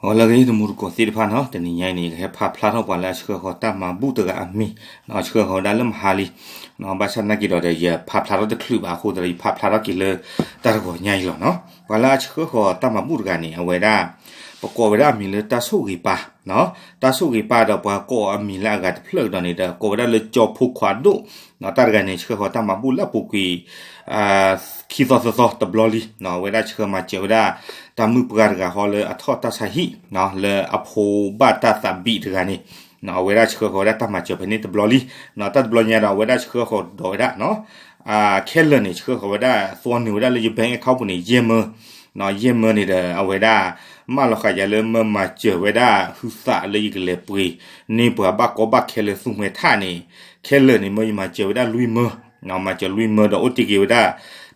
ဂီၤလၢအဂ့ၤ တံၤသကိးသ့ၣ်တဖၣ်နီၤ, တနံၤညါအံၤန့ၣ် ယကဟဲဖးဖျါထီၣ်ပှၤလၢအဆှၢဃီၤတၢ်မၤဘူၣ်တဂၤအမံၤ, ဆှၢဃီၤဝဲဒၣ်လၢမဟါလံ, ဘၣ်ဆၣ်သနာ်က့ဒီး ယဖးဖျါထီၣ်တချုးဘၣ်အဃိသတးဒီး ယဖးဖျါထီၣ်က့ၤလၢတၢ်တဂီၤညါအံၤလီၤနီၤ. ပှၤလၢအဆှၢဃီၤတၢ်မၤဘူၣ်တဂၤန့ၣ် အဝဲဒၣ် ပကိးဝဲဒၣ်အမံၤလၢတၢ်ဆိၣ်ဂ့ၤပၢ်, တၢ်ဆိၣ်ဂ့ၤပၢ်ဒီး ပှၤကိးအမံၤလၢအဂၤတဖျၢၣ်ကဒီးန့ၣ်ဒီး ကိးဝဲဒၣ်လၢကၠီဖိခွါဒိၣ်, တၢ်တဂၤန့ၣ် ဆှၢဃီၤတၢ်မၤဘူၣ်လၢအပူၤကွံာ် ခံသီသၢသီတဘျီလံ, အဝဲဒၣ်ဆှၢမၤစၢၤဝဲဒၣ် တၢ်မုၣ်ပှၢ်တဂၤဃီလၢအထီၣ်တၢ်ဆါဟံၣ် လၢအဖိဘၣ်တၢ်သးဘံးတဂၤန့ၣ်, အဝဲဒၣ်ဆှၢဃီၤဝဲဒၣ်တၢ်မၤစၢၤဖဲန့ၣ်တဘျီလံ, တၢ်တဘျီညါဒီး အဝဲဒၣ်ဆှၢဃီၤဒီးဝဲဒၣ် ခဲလၢာ်န့ၣ် ဆှၢဃီၤဝဲဒၣ် သွီနုာ်ဝဲဒၣ်လၢယ bank account ပူၤန့ၣ် ယဲၢ်မၢ, ယဲၢ်မၢန့ၣ်ဒီး အဝဲဒၣ် မၢလီၤဃာ်ယၤလၢမၢမၤစၢၤဝဲဒၣ် ဟုသးလၢယကလဲၤပှ့ၤန့ၢ်ပှၤဘၣ်ကီဘၣ်ခဲလၢသူမှဲထၣ်န့ၣ်, ခဲလၢာ်န့ၣ် မၢယမၤစၢၤဝဲဒၣ်လွံၢ်မၢ, မၤစၢၤလွံၢ်မၢဒီး အိၣ်တ့ၢ်က့ၤဝဲဒၣ်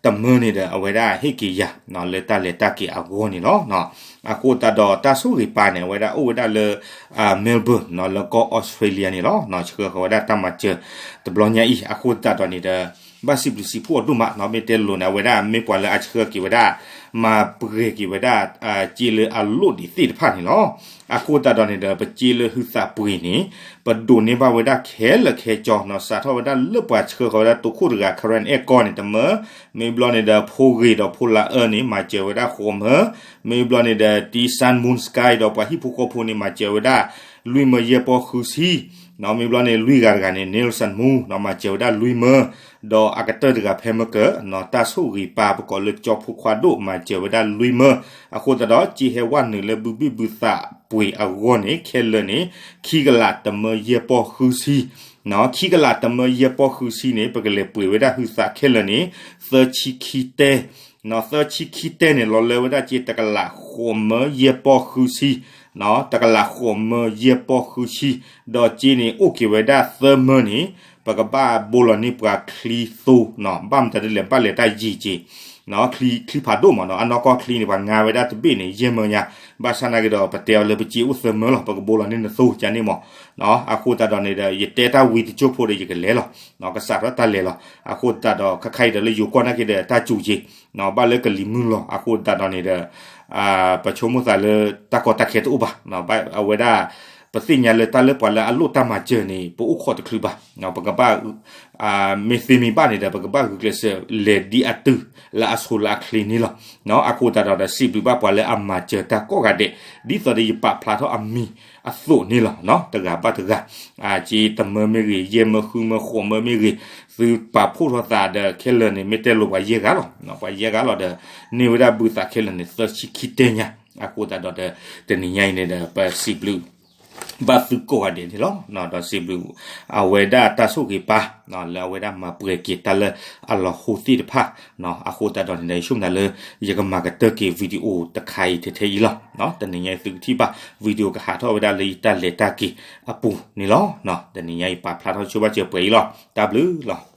တမၢန့ၣ်ဒီး အဝဲဒၣ်ဟ့ၣ်က့ၤယၤ လၢတၢ်လဲၤတၢ်က့ၤအဂီၢ်န့ၣ်လီၤ. အဃိသတးဒီးတၢ်ဆိၣ်ဂ့ၤပၢ်န့ၣ် အဝဲဒၣ်အိၣ်ဝဲဒၣ်လၢ Melbourne လၢကီၢ် Australia န့ၣ်လီၤ. ဆှၢဃီၤဝဲဒၣ်တၢ်မၤစၢၤတဘျီညါအံၤ အဃိသတးဒီးန့ၣ်ဒီး ဘၣ်စံးဘျုးစံးဖှိၣ်အဒိၣ်မးနီၤ, မ့ၢ်တဲလိၤန့ၣ် အဝဲဒၣ်မ့ၢ်ပှၤလၢအဆှၢက့ၤဝဲဒၣ် မၤပှဲၤက့ၤဝဲဒၣ် စ့လၢအလိၣ်ဒံးသ့ၣ်တဖၣ်န့ၣ်လီၤ. အဃိသတးဒီးန့ၣ်ဒီး ပစ့လၢဟုသးပှ့ၤန့ၣ် ပဒိးန့ၢ်ဘၣ်ဝဲဒၣ်ခဲလၢာ်ခဲဆ့နီၤ, စးထီၣ်ဝဲဒၣ်လၢပှၤဆှၢဃီၤဝဲဒၣ်တိခိၣ်တဂၤ Karen အဲၣ်ကီန့ၣ် တမၢ, မ့ၢ်ဘျီန့ၣ်ဒီး ဖိဂ့ၤဒီးဖိလၤအၢန့ၣ် မၤစၢၤဝဲဒၣ်ဃိးမၢ, မ့ၢ်ဘျီန့ၣ်ဒီး တံ Sun Moon Sky ဒီးပှၤဟံၣ်ဖိဃီဖိန့ၣ် မၤစၢၤဝဲဒၣ် လွံၢ်မၢယဲၢ်ပီၢ်ဃုဆံ မ့ၢ်ဘျီန့ၣ် လွံၢ်ဂၤတဂၤန့ၣ် Nelson Moon နီၤ မၤစၢၤဝဲဒၣ်လွံၢ်မၢ, ဒီးအကတၢၢ်တဂၤ ဖဲမၢကၢး တၢ်ဆိၣ်ဂ့ၤပၢ် ပကိးလၢကၠီဖိခွါဒိၣ် မၤစၢၤဝဲဒၣ်လွံၢ်မၢ, အဃိသတးဒီး စ့ဟဲဝဲနုာ်လၢဘုဘံၣ်ဘုသးပှ့ၤအဂီၢ်န့ၣ် ခဲလၢာ်န့ၣ် ခံကလးတမၢယဲၢ်ပီၢ်ဃုဆံ ခံကလးတမၢယဲၢ်ပီၢ်ဃုဆံန့ၣ် ပကလဲၤပှ့ၤဝဲဒၣ်ဟုသးခဲလၢာ်န့ၣ် သၢဆံခံတဲ သၢဆံခံတဲန့ၣ် လီၤလၢဝဲဒၣ်စ့တကလးဃိးမၢယဲၢ်ပီၢ်ဃုဆံ, တကလးဃိးမၢယဲၢ်ပီၢ်ဃုဆံ, ဒီးစ့န့ၣ်အိၣ်က့ၤဝဲဒၣ်သၢမၢန့ၣ် ပကဘၣ်ဘိလီၤန့ၢ်ပှၤချံသိ, ဘၣ်မတၤဒ်လဲၣ်ဘၣ်လဲၤတၢ်ယံာ်က့ၤ, ချံဖးဒိၣ်မးနီၤ, အနီၢ်ကီၢ်ချံန့ၣ် ပှၤငါဝဲဒၣ်တဘ့ၣ်န့ၣ် ယဲၢ်မၢညါ, ဘၣ်ဆၣ်နာ်က့ဒီး ပတဲအီၤလၢပစ့အိၣ်သၢမၢလီၤ, ပကဘိလီၤန့ၢ်နသိကန့ၣ်မး, အဃိသတးဒီးန့ၣ်ဒီး ယတဲတၢ်ဝံတစိၢ်ဖိဒီးယကလဲၤလီၤ, ကစးထီၣ်တၢ်လဲၤလီၤ, အဃိသတးဒီး ခဲခါအံၤဒီးလၢယိၤကီၢ်နာ်က့ဒီး တၢ်စူၤက့ၤ ဘၣ်လၢကလံၤမုၢ်လီၤ, အဃိသတးဒီးန့ၣ်ဒီး ပဆိကမိၣ်သးလၢတၢ်ကီတၢ်ခဲတအိၣ်ဘၣ်, အဝဲဒၣ် ပသ့ၣ်ညါလၢတၢ်လၢပှၤလၢအလိၣ်တၢ်မၤစၢၤန့ၣ် ပအိၣ်ခိးတချုးဘၣ်, ပကဘၣ် မ့ၢ်သ့မ့ၢ်ဘၣ်န့ၣ်ဒီး ပကဘၣ်ဂုာ်ကျဲးစၢးလဲၤဒ်အတုၤလၢအဆိလၢအချ့န့ၣ်လီၤ. အဃိသတးဒီး စံးဘျုးဘၣ်ပှၤလၢအမၤစၢၤတၢ်ကိးဂၤဒဲး ဒ်သိးဒီးယပာ်ဖျါထီၣ်အမံၤအသိးန့ၣ်လီၤ. တဂၤဘၣ်တဂၤ စ့တမၢမ့ၢ်ဂ့ၤ ယဲၢ်မၢဃုမၢဃိးမၢမ့ၢ်ဂ့ၤ သုပာ်ဖှိၣ်ထီၣ်သးဒီးခဲလၢာ်န့ၣ် မ့ၢ်တဲလိၤပှၤယဲၢ်ဂၤလီၤ, ပှၤယဲၢ်ဂၤလီၤဒီး န့ၢ်ဝဲဒၣ်ဘုသးခဲလၢာ်န့ၣ် သၢဆံခံတဲညါ, အဃိသတးဒီး တနံၤညါအံၤန့ၣ်ဒီး ပစံးဘျုး ဘၣ်သုကိးဂၤဒဲးန့ၣ်လီၤ. ဒီးစံးဘျုး အဝဲဒၣ်တၢ်ဆိၣ်ဂ့ၤပၢ် လၢအဝဲဒၣ်မၤပှဲၤက့ၤတၢ်လၢအလီၤဟိသ့ၣ်တဖၣ်, အဃိသတးဒီးန့ၣ်ဒီး ယဆိကမိၣ်လၢ ယကမၤကတၢၢ်က့ၤ video တခါအံၤထဲထဲအံၤလီၤ. တနံၤညါအံၤသုကထံၣ်ဘၣ် video ကဟးထီၣ်ဝဲဒၣ်လၢယတၢ်လဲၤတၢ်က့ၤအပူၤန့ၣ်လီၤ. တနံၤညါအံၤပာ်ဖျါထီၣ်ဆိဘၣ်စၢၤပှဲၤအံၤလီၤ. တၢ်ဘျုးလီၤ.